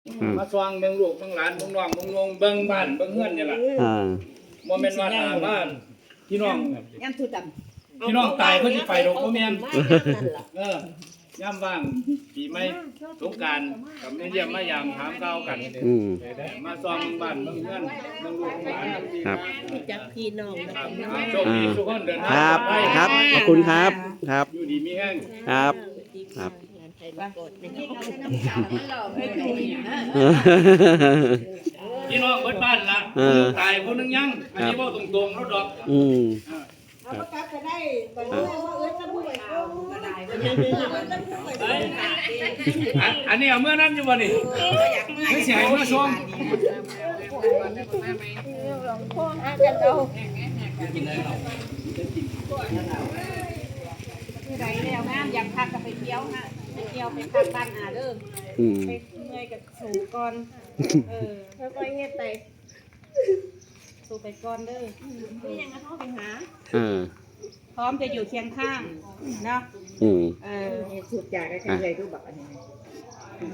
ອືມ ມາສ່ອງເບິ່ງລູກເບິ່ງຫຼານ ເບິ່ງນ້ອງເບິ່ງນຸ່ງ ເບິ່ງບ້ານເບິ່ງເຮືອນນີ້ລະ ອ່າ ບໍ່ແມ່ນວ່າຖ້າບ້ານ ພີ່ນ້ອງ ຍາມທຸດຳ ພີ່ນ້ອງຕາຍເພິ່ນຊິໄປດອກ ບໍ່ແມ່ນ ເອີ ຍາມວ່າງ ປີໃໝ່ ສົງການ ກໍມາຢ້ຽມມາຢາມຖາມຂ່າວກັນ ອືມ ມາສ່ອງເບິ່ງບ້ານເບິ່ງເຮືອນ ເບິ່ງລູກເບິ່ງຫຼານ ຄັບ ຮູ້ຈັກພີ່ນ້ອງ ຄັບ ໂຊກດີທຸກຄົນ ເດີນທາງ ຄັບ ປອດໄພ ຄັບ ຂອບຄຸນຄັບ ຄັບ ຢູ່ດີມີແຮງ ຄັບ ຄັບ ພີ່ນ້ອງເບິດບ້ານລະ ເອີ ຜູ້ໜຶ່ງຕາຍຜູ້ໜຶ່ງຍັງ ອັນນີ້ເວົ້າຕົງໆໂລດດອກ ອືມ ເອີ ເອົາມາກັບກໍໄດ້ ບັດນີ້ເອົາມາເອີ້ນຊະບຸ້ຍ ອັນ ອັນນີ້ເອົາເມືອນຳຢູ່ບໍ່ນີ້ ຫຼືຊິໃຫ້ເມືອສົ່ງ ໂທຫາກັນເອົາ ມື້ໃດແລ້ວງານຢາກພັກກໍໄປທ່ຽວນະ ໄປທ່ຽວໄປພັກບ້ານອາເດີ ອືມ ໄປເມື່ອຍກໍໂສກ່ອນ ເອີ ຄ່ອຍໆເຮັດໄປ ໂຊໄປກ່ອນເດີ ມີຫຍັງກໍໂທໄປຫາ ເອີ ພ້ອມຈະຢູ່ຄຽງຂ້າງເນາະ ອືມ ເອີ ເຮັດທຸກຢ່າງກໍເລີຍຄືບັກອັນນີ້